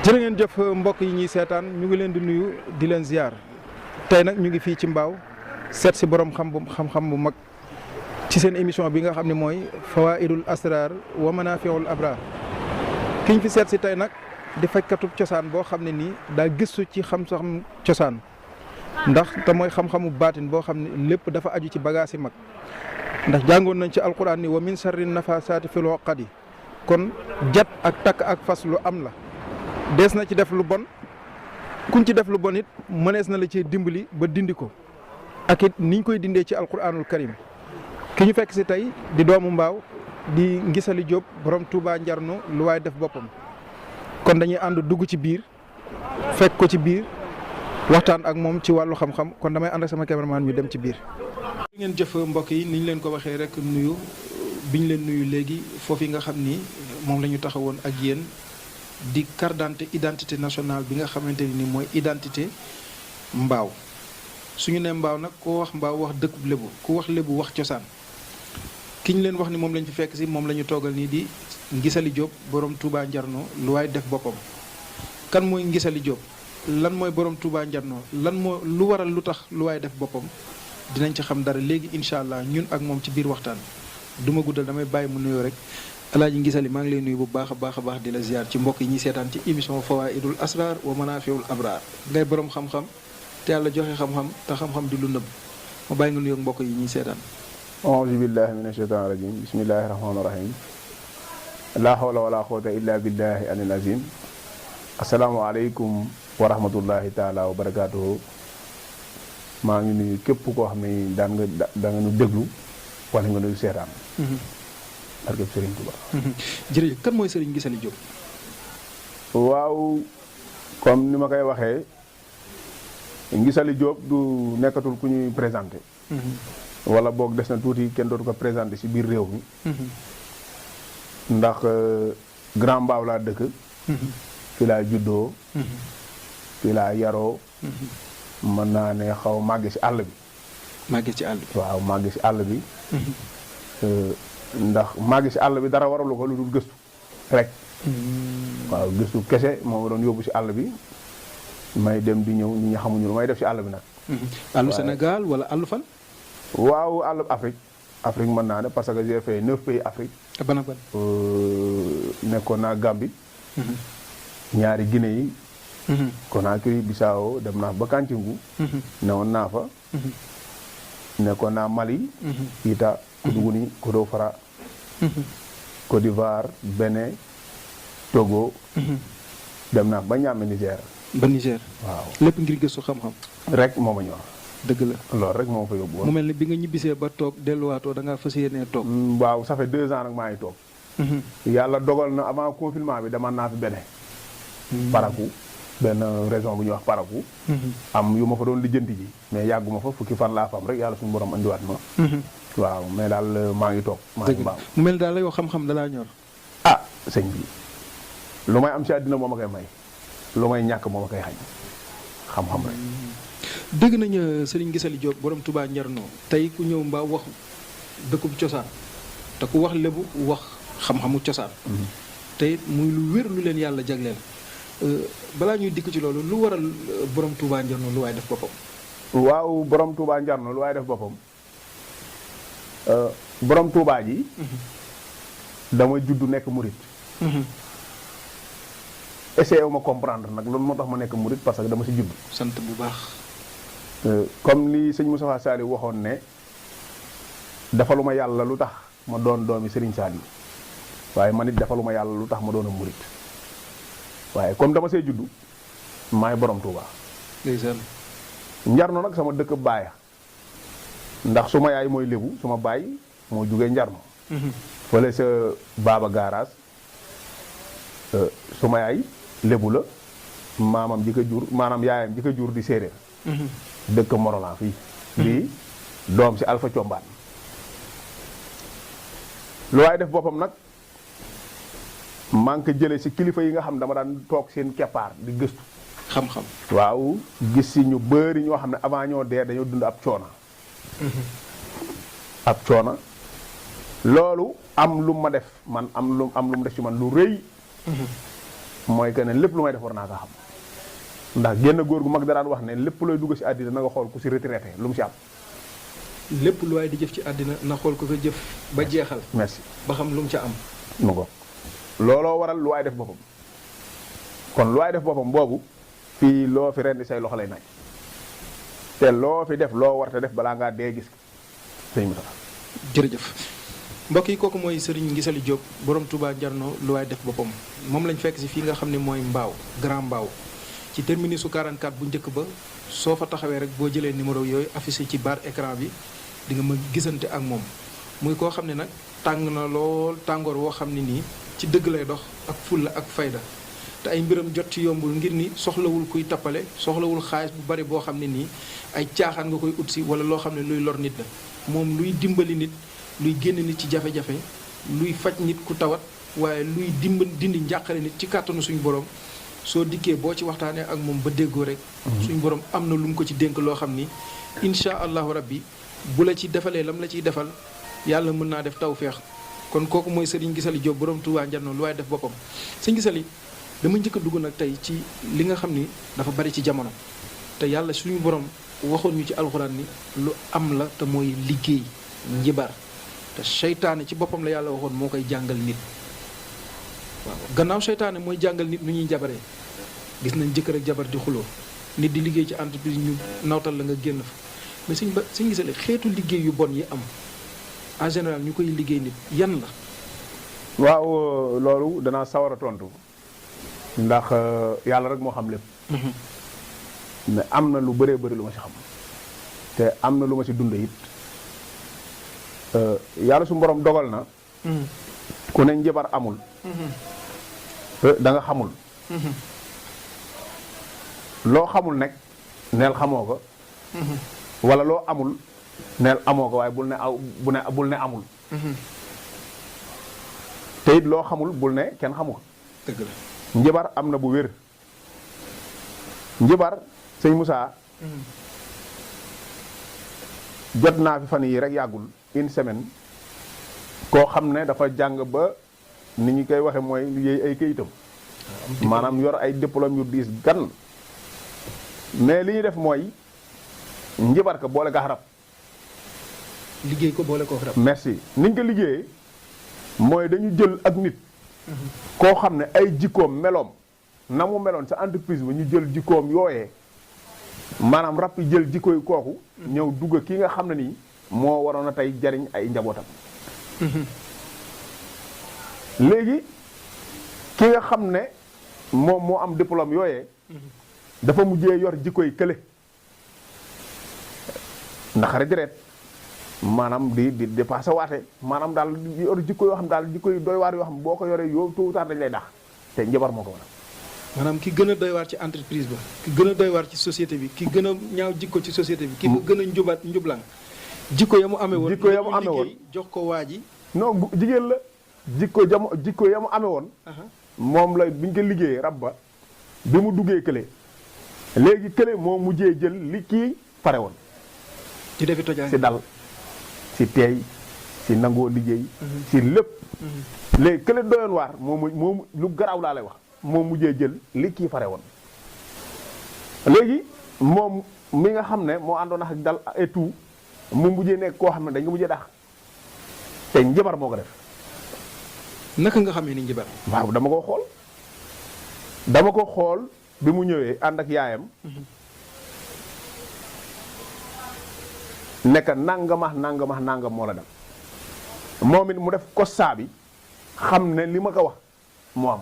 jërë ngeen jëf mbokk yi ñuy seetaan ñu ngi leen di nuyu di leen ziar tey nag ñu ngi fii ci Mbao seet si borom xam-xam bu mag ci seen émission bi nga xam ne mooy Fawaidul Asrar wa Manafiul Abrar ki ñu fi seet si tey nag di fajkatub cosaan boo xam ne nii daa gëstu ci xam-xam cosaan ndax te mooy xam-xamu baatin boo xam ne lépp dafa aju ci bagage yi mag ndax jàngoon nañ ci alquran ni wa min sarri nafasaati fil uqadi kon jat ak takk ak fas lu am la. dees na ci def lu bon kuñ ci def lu bon it mënees na la ci dimbali ba dindi ko ak it niñ koy dindee ci alquranul karim ki ñu fekk si tey di doomu Mbao di Ngisali Diop borom Touba Njarno lu waay def boppam kon dañuy ànd dugg ci biir fekk ko ci biir waxtaan ak moom ci wàllu xam-xam kon damay ànd ak sama cameraman ñu dem ci biir. ngeen jëf mbokk yi niñ leen ko waxee rek nuyu biñ leen nuyu léegi foofu yi nga xam ni moom la ñu taxawoon ak yéen. di carte d'identité nationale bi nga xamante ni mooy identité Mbao suñu ne Mbao nag koo wax Mbao wax dëkkub lébu ku wax lébu wax cosaan ki ñu leen wax ni moom lañ fi fekk si moom la ñu toogal nii di Ngisali Diop borom Touba Njarno lu waay def boppam. kan mooy Ngisali Diop lan mooy borom Touba Njarno lan moo lu waral lu tax lu waay def boppam dinañ ci xam dara léegi incha allah ñun ak moom ci biir waxtaan du ma guddal damay bàyyi mu nuyoo rek. Alaaji Ngisali maa ngi lay nuyu bu baax a baax di la ziar ci mbokk yi ñuy seetaan ci émission Fawaidul Asrar wa Manafiul Abrar ngay borom xam-xam te yàlla joxe xam-xam te xam-xam di lu nëbb ma bàyyi nga nuyoog mbokk yi ñuy seetaan. auzu billahi mina shaytaani rajim bismillahi rahmaani rahim laa hawla wala quwwata illa billahi alil azim asalaamaaleykum wa rahmatullahi taala wa barakaatuhu maa ngi nuyu képp koo xam ne da nga nu déglu wala nga nuyu seetaan. barkeb Serigne Touba. jërëjëf kan mooy Serigne Ngisali Diop. waaw comme ni ma koy waxee Ngisali Diop du nekkatul ku ñuy présenté. wala boog des na tuuti kenn dootu ko présenté ci biir réew mi. ndax Grand Mbao laa dëkk. fi laa juddoo. fi laa yaroo. mën naa ne xaw màgge ci àll bi. màgge ci àll bi. waaw màgge ci àll bi. ndax màgg si àll bi dara waralu ko lu dul gëstu rek. waaw gëstu kese moo ma doon yóbbu si àll bi may dem di ñëw nit ñi xamuñu lu may def si àll bi nag. àllu Sénégal wala àllu fan. waaw àllu Afrique mën naa ne parce que j'ai fait 9 pays Afrique. ban ak ban. nekkoon naa Gambie. ñaari Guinée yi. Conakry Bissau dem naa ba Kanthingu. newoon naa fa. nekkoon naa Mali. Ita Koudougni Kodofara. Côte d'Ivoire Bénin Togo. dem naa ba Niamey Niger. ba Niger. waaw lépp ngir gëstu xam-xam. rek moo ma ñor. dëgg la loolu rek moo ma fa yóbbu woon. mu mel ni bi nga ñibbisee ba toog delluwaatoo da ngaa fas yéenee toog. waaw ça fait 2 ans nag maa ngi toog. yàlla dogal na avant confinement bi dama naa fi Bénin. Parakou benn région bu ñuy wax Parakou. am yu ma fa doon lijjanti ji mais yàgguma fa fukki fan laa fa am rek yàlla suñu borom andiwaat ma. waaw mais daal maa ngi toog. maa ngi Mbao mu mel daal la yow xam-xam dalaa ñor. ah sëñ bi lu may am si àddina moo ma koy may lu may ñàkk moo ma koy xañ xam-xam rek. dégg nañu Serigne Ngisali Diop borom Touba Njarno tey ku ñëw Mbao wax dëkkub cosaan te ku wax lébu wax xam-xamu cosaan. te it muy lu wér lu leen yàlla jagleel balaa ñuy dikk ci loolu lu waral borom Touba Njarno lu waay def boppam. waaw borom Touba Njarno lu waay def boppam. borom Touba ji. dama juddu nekk murit. essayé wu ma comprendre nag loolu moo tax ma nekk murit parce que dama si juddu. sant bu baax. comme li sëñ Moustapha Saliou waxoon ne defaluma yàlla lu tax ma doon doomi Serigne Saliou waaye man it defaluma yàlla lu tax ma doon a murit waaye comme dama see juddu maay borom Touba. ndeysaan. Njarno nag sama dëkk baaya ndax suma yaay mooy lébu suma baay moo jugee Njarno. fële sa baaba garage suma yaay lébu la maamam ji ko jur maanaam yaayam ji ko jur di séeréer. dëkk Morolan fii. bii doom si Alpha Combaan. lu waay def boppam nag maa ngi ko jëlee si kilifa yi nga xam dama daan toog seen keppaar di gëstu. xam-xam. waaw gis si ñu bëri ñoo xam ne avant ñoo dee dañoo dund ab coona. ab coona loolu am lu ma def man am lu mu def ci man lu rëy. mooy que ne lépp lu may def war naa ko xam ndax génn góor gu mag daraan wax ne lépp looy dugg si àddina na nga xool ku si retraité lu mu si am. lépp lu waay di jëf ci àddina na xool ko jëf ba jeexal. merci ba xam lu mu ca am. mu ko looloo waral lu waay def boppam kon lu waay def boppam boobu fii loo fi rendi say loxo lay naaj te loo fi def loo war te def balaa ngaa dee gis sëñ Moussa. jërëjëf mbokk yi kooku mooy Serigne Nguissaly Diop borom Touba Njarno lu waay def boppam moom lañ fekk si fii nga xam ne mooy Mbao Grand Mbao ci terminus su 44 bu njëkk ba soo fa taxawee rek boo jëlee numéro yooyu affiché ci barre écran bi di nga ma gisante ak moom muy koo xam ne nag tàng na lool tàngoor woo xam ne nii ci dëgg lay dox ak fulla ak fayda te ay mbiram jot ci yombul ngir ni soxlawul kuy tappale soxlawul xaalis bu bari boo xam ne nii ay caaxaan nga koy ut si wala loo xam ne luy lor nit la moom luy dimbali nit luy génn nit ci jafe-jafe luy faj nit ku tawat waaye luy dindi njàqare nit ci kàttanu suñu borom soo dikkee boo ci waxtaanee ak moom ba déggoo rek suñu borom am na lu mu ko ci dénk loo xam ni incha allahu rabbi bu la ci defalee lam la ciy defal yàlla mën naa def tawfeex kon kooku mooy Serigne Nguissaly Diop borom Touba Njarno lu waaye def boppam Serigne Nguissaly dama njëkk a dugg nag tey ci li nga xam ni dafa bari ci jamono te yàlla suñu borom waxoon ñu ci alxuraan ni lu am la te mooy liggéey njibar te seytaane ci boppam la yàlla waxoon moo koy jàngal nit waaw gannaaw seytaane mooy jàngal nit nu ñuy jabaree gis nañ jëkkër ak jabar di xuloo nit di liggéey ci entreprise ñu nawtal la nga génn fa mais Serigne Nguissaly xeetu liggéey yu bon yi am en général ñu koy liggéey nit yan la. waaw loolu danaa sawar a tontu ndax yàlla rek moo xam lépp. mais am na lu bëree bëri lu ma ci xam te am na lu ma ci dund it yàlla su borom dogal na. ku ne njabar amul. da nga xamul. loo xamul nekk neel xamoo ko. wala loo amul neel amoo ko waaye bul ne amul. te it loo xamul bul ne kenn xamu ko. dëgg la njabar am na bu wér. njabar sëñ Moussa. jot naa fi fan yi rek yàggul une semaine koo xam ne dafa jàng ba ni ñu koy waxe mooy liggéey ay këyitam. maanaam yor ay diplôme yu diis gan. mais li ñuy def mooy njabar ko boole gax rab. liggéey ko boole ko rab. merci ni ñu ko liggéeyee mooy dañu jël ak nit. koo xam ne ay jikkoom meloom na mu meloon sa entreprise ba ñu jël jikkoom yooyee maanaam rab yi jël jikkooy kooku. ñëw dugg ki nga xam ne nii moo waroon a tey jariñ ay njabootam. léegi ki nga xam ne moom moo am diplôme yooyee. dafa mujjee yor jikkoy kële ndaxari deret maanaam di dépassé waate maanaam daal yor jikko yoo xam daal jikko yu doy waar yoo xam boo ko yoree yow tôt ou tard dañ lay dax te njabar moo ko waral. maanaam ki gën a doy waar ci entreprise ba ki gën a doy waar ci société bi ki gën a ñaaw jikko ci société bi ki ko gën a njublang jikko ya mu amee woon jikko ya mu amee woon jox ko waa ji non jigéen la jikko ya mu amee woon moom la bi ñu ko liggéeyee rab ba bi mu duggee kële léegi kële moo mujjee jël li kii pare woon ci defi tojaa si dal si teey si nangoo liggéey si lépp léegi kële doyoon waar moom lu garaaw laa lay wax moo mujjee jël li kii pare woon léegi moom mi nga xam ne moo àndoon ak dal et tout mu mujjee nekk koo xam ne dañ ko mujjee dax te njabar moo ko def. naka nga xamee ni njabar. waaw dama ko xool bi mu ñëwee ànd ak yaayam. nekk nangam moo la dal moom it mu def constat bi xam ne li ma ko wax moo am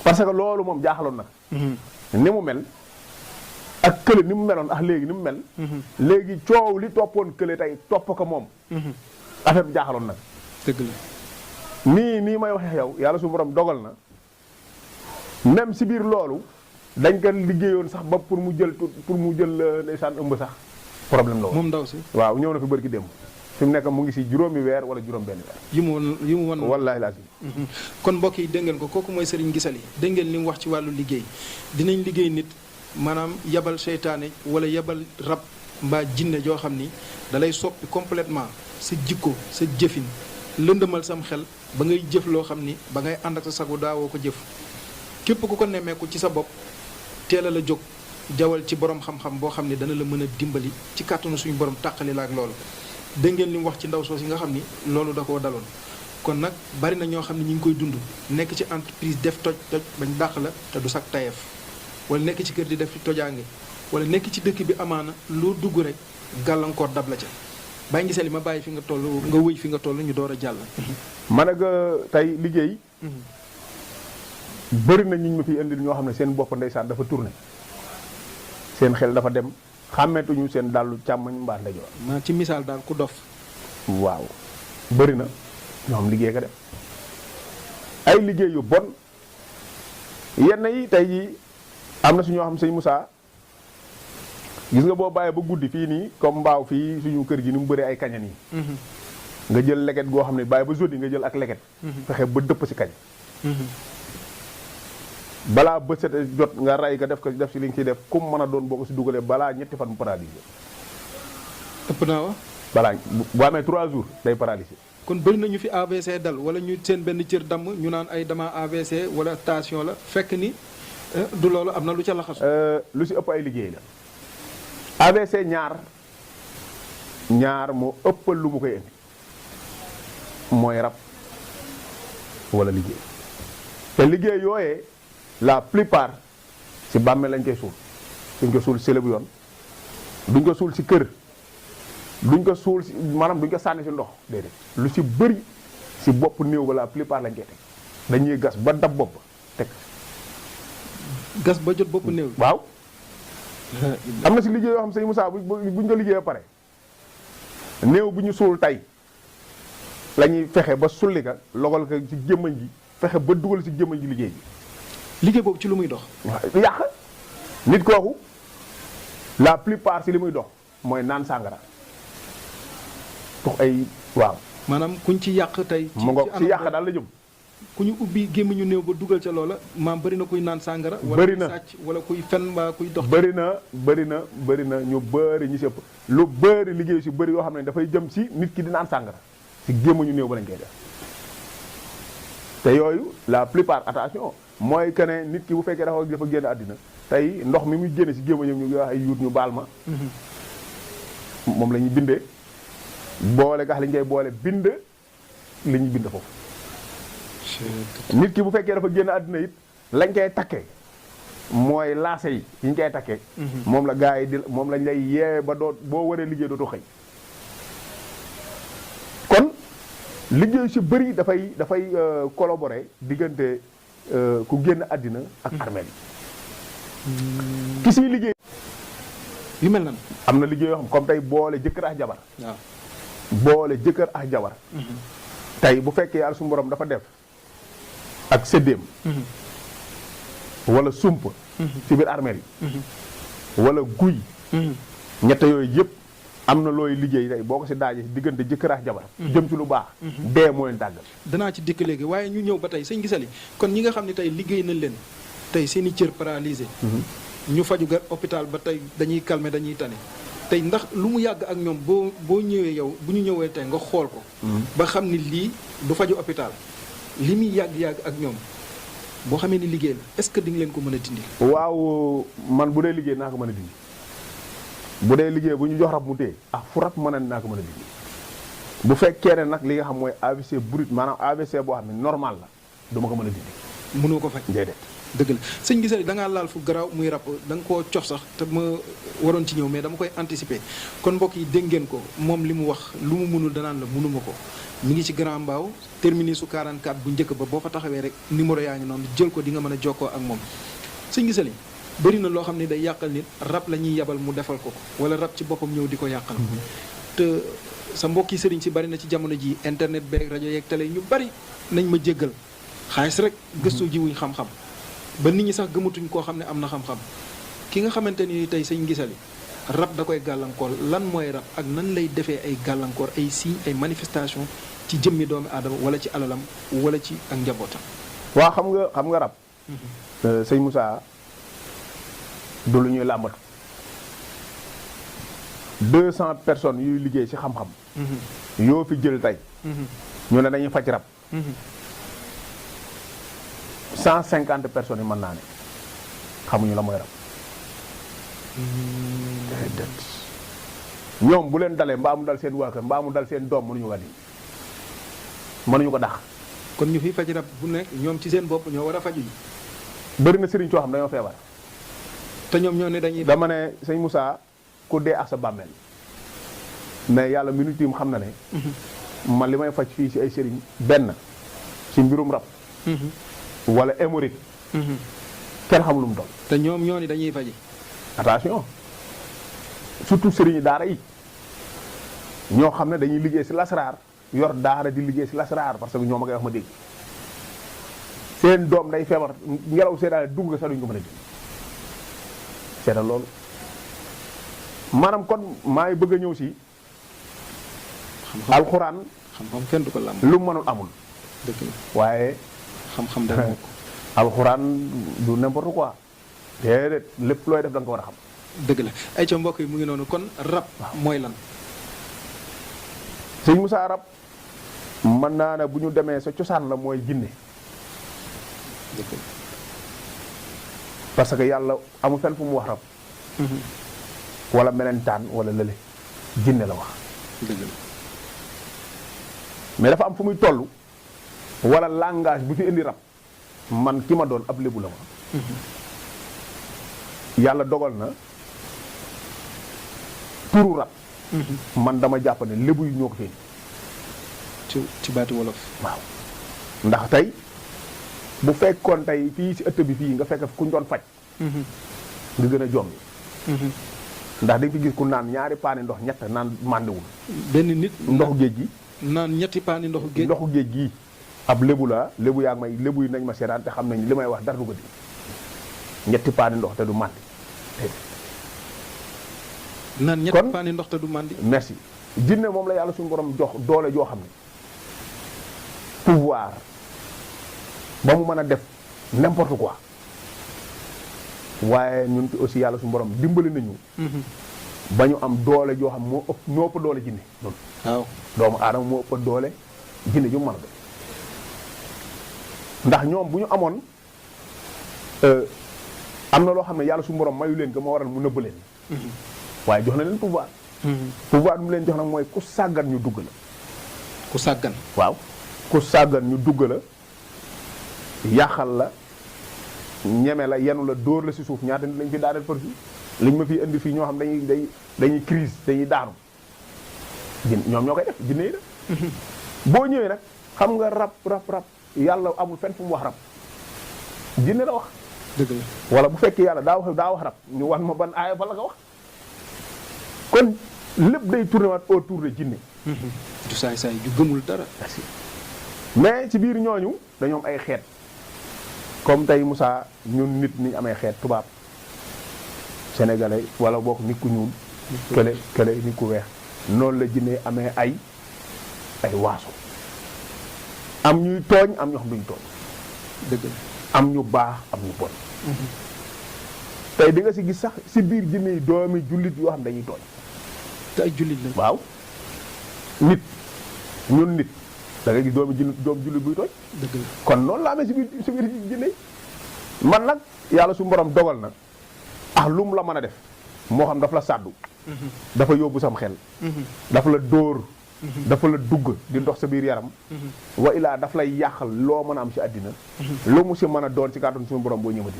parce que loolu moom jaaxaloon na. ni mu mel ak kële ni mu meloon ak léegi ni mu mel. léegi coow li toppoon kële tey topp ko moom. affaire bi jaaxaloon na. dëgg la. nii may waxee yow yàlla su borom dogal na même si biir loolu dañ ko liggéeyoon sax ba pour mu jël ndeysaan ëmb sax problème la woon. moom ndaw si. waaw ñëw na fi bërki démb fi mu nekk mu ngi si juróomi weer wala juróom-benn weer. yi mu wan wallaahi laa si. kon mbokk yi dégg ngeen ko kooku mooy Serigne Nguissaly dégg ngeen li mu wax ci wàllu liggéey dinañ liggéey nit maanaam yabal seytaane wala yabal rab mbaa jinne joo xam ni dalay soppi complètement sa jikko sa jëfin lëndëmal sam xel ba ngay jëf loo xam ni ba ngay ànd ak sa sago daawoo ko jëf képp ku ko nemmeeku ci sa bopp teel a la jóg jawal ci borom xam-xam boo xam ne dana la mën a dimbali ci kàttanu suñu borom tàqali la ak loolu dégg ngeen li mu wax ci ndaw soos yi nga xam ni loolu da koo daloon kon nag bari na ñoo xam ne ñi ngi koy dund nekk ci entreprise def toj bañ dàq la te du sax tayeef wala nekk ci kër di def tojaange wala nekk ci dëkk bi amaana loo dugg rek gàllankoor dab la ca bàyyi ngi seli ma bàyyi fi nga toll nga wëy fi nga toll ñu door a jàll. man ak tey liggéey. bëri na ñu ma fi indil ñoo xam ne seen bopp ndeysaan dafa tourné seen xel dafa dem xàmmeetuñu seen dàllu càmmoñ mbaa ndeyjoor. maa ci misaal daal ku dof. waaw bëri na ñoo xam liggéey ka dem ay liggéey yu bon yenn yi tey jii am na su ñoo xam sëñ Moussa gis nga boo bàyyee ba guddi fii nii comme mbaaw fii suñu kër gi ni mu bëree ay kañan yi. nga jël leket goo xam ne bàyyi ba jodi nga jël ak leket. fexe ba dëpp si kañ. balaa bët set jot nga ray nga def si li nga ciy def comme mën a doon boo ko si dugalee balaa ñetti fan mu paralysé. ëpp naa wa. balaa bu amee 3 jours day paralysé. kon bëri na ñu fi AVC dal wala ñu seen benn cër damm ñu naan ay dama AVC wala tension la fekk ni du loolu am na lu ca laxasu. lu si ëpp ay liggéey la. AVC ñaar moo ëppal lu mu koy indi mooy rab wala liggéey te liggéey yooyee la plupart si bàmmeel lañ koy suul duñ ko suul si sële bu yoon duñ ko suul si kër duñ ko suul si maanaam duñ ko sànni si ndox déedéet lu si bëri si bopp néew ba la plupart lañ koy teg dañuy gas ba dab bopp teg gas ba jot bopp néew. waaw am na si liggéey yoo xam sëñ Moussa buñ ko liggéey ba pare néew bu ñu suul tey la ñuy fexe ba sulli ka logal ko ci gémmañ gi fexe ba dugal si gémmañ gi liggéey bi. liggéey boobu ci lu muy dox. waaw yàq nit kooku la plupart si li muy dox mooy naan sàngara tux ay waaw. maanaam kuñ ci yàq tey. mu ngoog si yàq daal la jëm. ku ñu ubbi gémmiñu néew ba dugal ca loola maam bëri na kuy naan sàngara. bëri na wala kuy sàcc wala kuy fen mbaa kuy dox. bëri na ñu bëri ñi si ëpp lu bëri liggéey si bëri yoo xam ne dafay jëm si nit ki di naan sàngara si gémmiñu néew ba lañ koy def te yooyu la plupart attention mooy que ne nit ki bu fekkee dafa génn àddina tey ndox mi muy génne si gémmiñam ñu wax ay yuut ñu baal ma. moom la ñuy bindee boole gax li ñu koy boole bind li ñuy bind foofu. nit ki bu fekkee dafa génn àddina it lañ koy takkee mooy laase yi ñu koy takkee. moom la gars yi di moom lañ lay yee ba doo boo waree liggéey dootoo xëy. kon liggéey si bëri dafay collaborer diggante ku génn àddina ak armeel yi. ki siy liggéey. yu mel nan am na liggéey yoo xam comme tey boole jëkkër ak jabar. waaw boole jëkkër ak jabar. tey bu fekkee yàlla suñu borom dafa def. ak séddéem wala sump ci biir armeel yi wala guy ñett yooyu yëpp am na looy liggéey tey boo ko si daaje diggante jëkkër ak jabar jëm ci lu baax dee moo leen tàggal danaa ci dikk léegi waaye ñu ñëw ba tey sëñ Gisali kon ñi nga xam ne tey liggéey nañ leen tey seen i cër paralysé ñu faju gar hôpital ba tey dañuy calmer dañuy tane tey ndax lu mu yàgg ak ñoom boo ñëwee yow bu ñu ñëwee tey nga xool ko ba xam ni lii du faju hôpital li muy yàgg-yàgg ak ñoom boo xamee ni liggéey la est-ce que di nga leen ko mën a dindi. waaw man bu dee liggéey naa ko mën a dindi bu dee liggéey bu ñu jox rab mu téye fu rab mën a naa ko mën a dindi bu fekkee ne nag li nga xam mooy AVC brut maanaam AVC boo xam ne normal la duma ko mën a dindi. mënoo ko faj déedéet. dëgg la sëñ Gisali da ngaa laal fu garaaw muy rab da nga koo cof sax te ma waroon ci ñëw mais dama koy anticiper kon mbokk yi dégg ngeen ko moom li mu wax lu mu mënul danaan la mënuma ko mi ngi ci Grand Mbao terminus su 44 bu njëkk ba boo fa taxawee rek numéro yaa ngi noonu jël ko di nga mën a jokkoo ak moom sëñ Gisali bëri na loo xam ne day yàqal nit rab la ñuy yabal mu defal ko wala rab ci boppam ñëw di ko yàqal te sa mbokki sëriñ si bari na ci jamono ji internet beeg rajo yeeg télé ñu bari nañ ma jéggal xaalis rek gëstu ji wuñ xam-xam ba nit ñi sax gëmatuñ koo xam ne am na xam-xam ki nga xamante ni tey sëñ Gisali rab da koy gàllankoor lan mooy rab ak nan lay defee ay gàllankoor ay signes ay manifestation ci jëmmi doomu aadama wala ci alalam wala ci ak njabootam. waaw xam nga rab. sëñ Moussa du lu ñuy làmbatu 200 personnes yuy liggéey ci xam-xam. yoo fi jël tey. ñu ne dañuy faj rab 150 personnes yi mën naa ne xamuñu la mooy rab. ñoom bu leen dalee mbaa mu dal seen waa kër mbaa mu dal seen doom mënuñu ko di mënuñu ko dax. kon ñu fi faj rab bu nekk ñoom ci seen bopp ñoo war a faju ji. bëri na sëriñ soo xam dañoo feebar. te ñoom ñoo ne dañuy. dama ne sëñ Moussa ku dee ak sa bàmmeel mais yàlla minute yi mu xam na ne. man li may faj fii si ay sëriñ benn ci mbirum rab. wala hémorroïde. kenn xamul lu mu doon. te ñoom ñoo ni dañuy faji. attention surtout sëriñi daara yi ñoo xam ne dañuy liggéey si lasaraar yor daara di liggéey si lasaraar parce que ñoo ma koy wax ma dégg seen doom day feebar ngelaw seedaale dugg nga sax duñ ko mën a dégg seetal loolu maanaam kon maa ngi bëgg a ñëw si alxuraan xam-xam kenn du ko lam lu mënul amul dëgg la waaye xam-xam day mokk alxuraan du n'importe quoi déedéet lépp looy def da nga ko war a xam dëgg la ay ca mbokk yi mu ngi noonu kon rab mooy lan sëñ Moussa rab mën naa ne bu ñu demee sa cosaan la mooy jinne dëgg la parce que yàlla amul fenn fu mu wax rab wala melentaan wala lële jinne la wax dëgg la mais dafa am fu muy toll wala langage bu fi indi rab man ki ma doon ab lébu la ma yàlla dogal na turu rab man dama jàpp ne lébu yi ñoo ko fi ci baati wolof waaw ndax tey bu fekkoon tey fii si ëtt bi fii nga fekk ku ñu doon faj nga gën a jombi ndax dañ fi gis ku naan ñaari paani ndox ñett naan màndiwul benn nit ndoxu géej gi naan ñetti paani ndoxu géej ndoxu géej gii ab lébu la lébu yaa ngi may lébu yi nañ ma seetaan te xam nañ li may wax dara du ko di ñetti paani ndox te du màndi naan ñetti paani ndox te du màndi merci jinne moom la yàlla suñu borom jox doole joo xam ne pouvoir ba mu mën a def n'importe quoi waaye ñun ci aussi yàlla suñu borom dimbali nañu ba ñu am doole joo xam moo ëpp ñoo ëpp doole jinne loolu waaw doomu aadama moo ëpp doole jinne ju mu mën a doon ndax ñoom bu ñu amoon am na loo xam ne yàlla suñu borom mayu leen ko moo waral mu nëbb leen waaye jox na leen pouvoir pouvoir bi mu leen jox nag mooy ku sàggan ñu dugg la ku sàggan waaw ku sàggan ñu dugg la yàqal la ñeme la yenu la dóor la si suuf ñaata nit lañ fi daaneel për fi liñ ma fi indi fii ñoo xam dañuy crise dañuy daanu jin ñoom ñoo koy def jinne yi la boo ñëwee nag xam nga rab yàlla amul fenn fu mu wax rab jinne la wax dëgg la wala bu fekkee yàlla daa wax rab ñu wan ma ban aaya ba la nga wax kon lépp day tourné waat autour de jinne du saay-saay ju gëmul dara mais ci biir ñooñu dañoo am ay xeet comme tey Moussa ñun nit ñi amee xeet tubaab sénégalais wala bokk nit ku ñuul kële nit ku weex noonu la jinne amee ay waaso am ñuy tooñ am ñoo xam duñu tooñ dëgg la am ñu baax am ñu bon tey di nga si gis sax si biir jinne yi doomi jullit yoo xam dañuy tooñ te ay jullit la waaw nit ñun nit da nga gis doomu jullit buy tooñ dëgg la kon noonu la amee si biir jinne yi man nag yàlla su borom dogal na lu mu la mën a def moo xam dafa la sàddu dafa yóbbu sam xel dafa la dóor dafa la dugg di ndox sa biir yaram wa ilaa daf lay yàqal loo mën a am si àddina lu mu si mën a doon si kàttan suñu borom boo ñëwati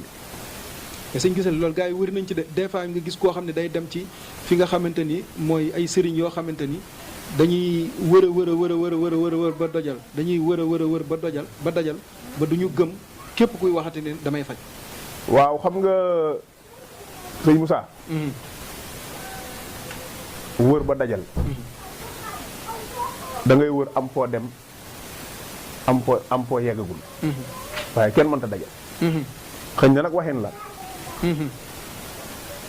mais sëñ gisal loolu gars yi wëri nañ ci de des fois nga gis koo xam ne day dem ci fi nga xamante ni mooy ay sëriñ yoo xamante ni dañuy wër ba dojal dañuy wër ba dajal ba du ñu gëm képp kuy waxati ne damay faj waaw xam nga sëñ Moussa wër ba dajal da ngay wër am foo dem am foo yeggagul waaye kenn mënta dajal xëñ na nag waxin la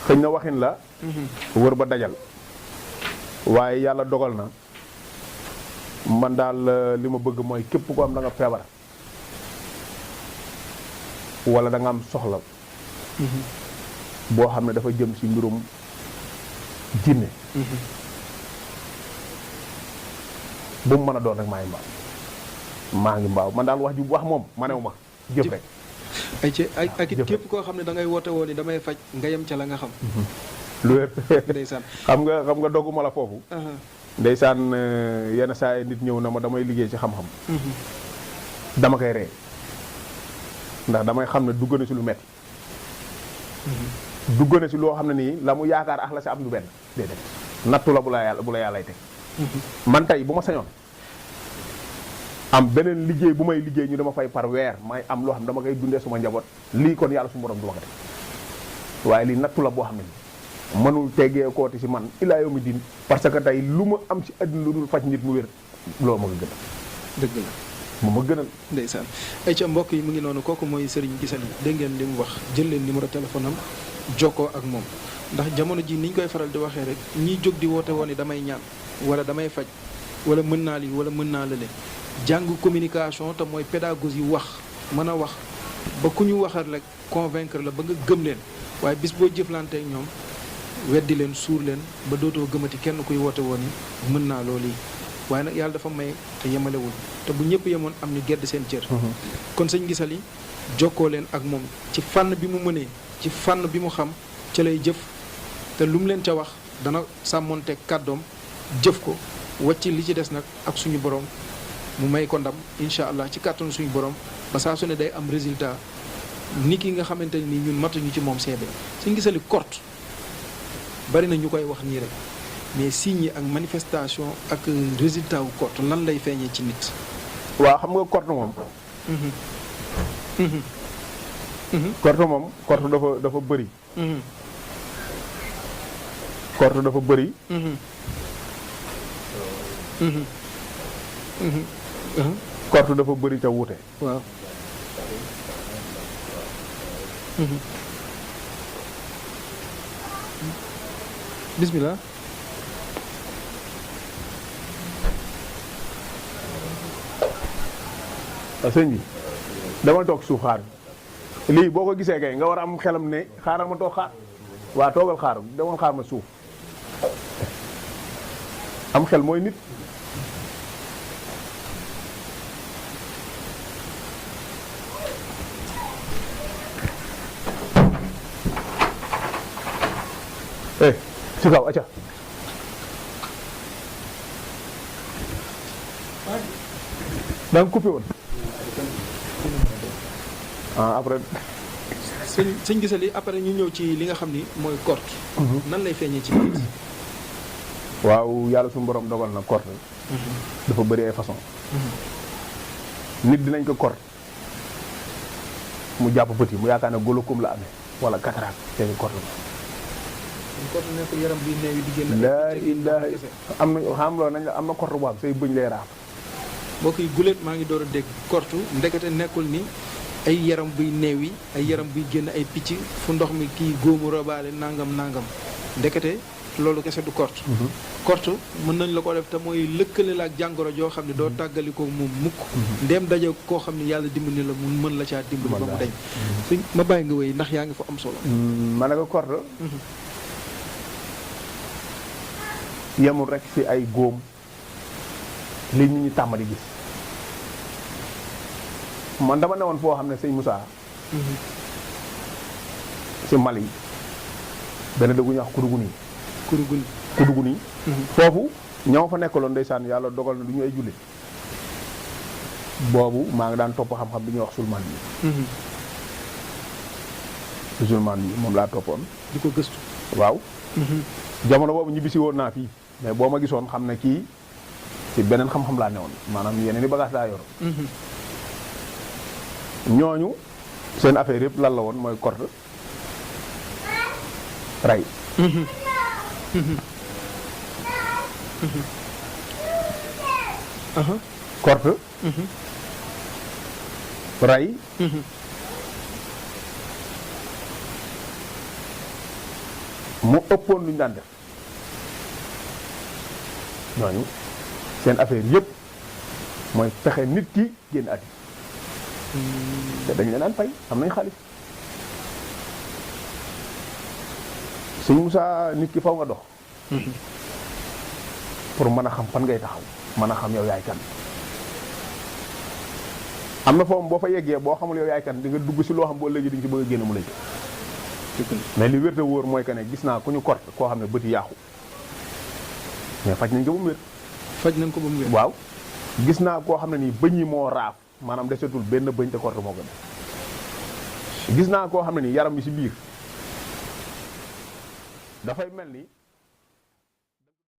xëñ na waxin la wër ba dajal waaye yàlla dogal na man daal li ma bëgg mooy képp ko am da nga feebar wala da nga am soxla boo xam ne dafa jëm ci mbirum jinne bu mu mën a doon rek maay mbaam maa ngi mbaaw man daal wax moom manew ma jëf rek. ak it képp koo xam ne da ngay woote woo ni damay faj nga yem ca la nga xam. lu wér. ndeysaan xam nga dogguma la foofu. ndeysaan yenn saa yi nit ñëw na ma damay liggéey ci xam-xam. dama koy ree ndax damay xam ne dugg na ci lu metti dugg na ci loo xam ne nii la mu yaakaar ak la si am lu benn déedéet nattu la bu la yàllay teg. man tey bu ma sañoon am beneen liggéey bu may liggéey ñu dama fay par weer may am loo xam dama koy dundee suma njaboot lii kon yàlla su borom du ma ko teg waaye lii nattu la boo xam ne nii mënul teggee kooti si man ilaa yow mi din parce que tey lu ma am ci àddina lu dul faj nit mu wér loolu ma ko gënal. dëgg la. moom ma gënal. ndeysaan ay ca mbokk yi mu ngi noonu kooku mooy Serigne Guissali dégg ngeen li mu wax jël leen numéro téléphone am jokkoo ak moom ndax jamono ji ni ñu koy faral di waxee rek ñiy jóg di woote woon ni damay ñaan wala damay faj wala mën naa lii wala mën naa lële jàng communication te mooy pédagogie wax mën a wax ba ku ñu waxal rek convaincre la ba nga gëm leen waaye bis boo jëflanteek ñoom weddi leen suur leen ba dootoo gëmati kenn kuy woote woon ni mën naa loolu yi waaye nag yàlla dafa may te yemalewul te bu ñëpp yemoon am ñu gedd seen cër. kon sëñ Guissali jokkoo leen ak moom ci fànn bi mu mënee ci fànn bi mu xam ca lay jëf te lu mu leen ca wax dana sàmmonte kàddoom jëf ko wàcc li ci des nag ak suñu borom mu may ko ndam incha allah ci kàttanu suñu borom ba saa su ne day am résultat ni ki nga xamante ni ñun matuñu ci moom seede sëñ Guissali kort bari na ñu koy wax nii rek mais signes yi ak manifestation ak résultat wu kort lan lay feeñee ci nit. waaw xam nga kort moom. kort dafa bëri. kort dafa bëri. kort dafa bëri ca wuute. waaw. bismillah. waaw sëñ bi dama toog suuf xaar lii boo ko gisee kay nga war a am xelam ne xaaral ma toog xaar waa toogal xaar demoon xaar ma suuf am xel mooy nit. si kaw acca da nga coupé woon après. sëñ Guissali après ñu ñëw ci li nga xam ni mooy kort. nan lay feeñee ci nit. waaw yàlla suñu borom dogal na kort. dafa bëri ay façon nit dinañ ko kort mu jàpp bët yi mu yaakaar ne glaucome la amee wala cataracte te kort la. kort nekkul yaram buy néew yi di génn. laa ilaaha am na xam loolu nañ la am na kort bu am say bëñ lay raaf. mbokk yi guléet maa ngi door a dégg kortu ndekete nekkul ni ay yaram buy néew yi ay yaram buy génn ay picc fu ndox mi kii góomu robaale nangam ndekete loolu kese du kort. kortu mën nañ la ko def te mooy lëkkale la ak jàngoro joo xam ne doo tàggali ko moom mukk. ndeem daje koo xam ne yàlla dimbali la mu mën la caa dimbali ba mu deñ suñ ma bàyyi nga wéy ndax yaa ngi fa am solo. ma ne ko kort yemul rek ci ay góom li nit ñi tàmm di gis man dama newoon foo xam ne sëñ Moussa ci Mali benn dëggu ñuy wax Kourougouni foofu ñoo fa nekkaloon ndeysaan yàlla dogal na du ñu ay jullit boobu maa ngi daan topp xam-xam bi ñuy wax sulman bi moom laa toppoon di ko gëstu waaw jamono boobu ñibbisi woon naa fii mais boo ma gisoon xam ne kii ci beneen xam-xam laa newoon maanaam yeneen i bagage laa yor ñooñu seen affaire yëpp lan la woon mooy kort rey kort rey mu ëppoon lu ñu daan def ñooñu seen affaire yëpp mooy fexe nit ki génn àddina te dañ leen daan fay am nañ xaalis sëñ Moussa nit ki faw nga dox pour mën a xam fan ngay taxaw mën a xam yow yaay kan am na foofu boo fa yeggee boo xamul yow yaay kan di nga dugg si loo xam boo léegi di nga si bëgg a génn mu la mais li wér te wóor mooy que ne gis naa ku ñu kort koo xam ne bëti yàqu mais faj nañ ko ba mu wér. faj nañ ko ba mu wér. waaw gis naa koo xam ne nii bëñ yi moo raaf maanaam desetul benn bëñ te kort moo ko def gis naa koo xam ne nii yaram bi si biir dafay mel ni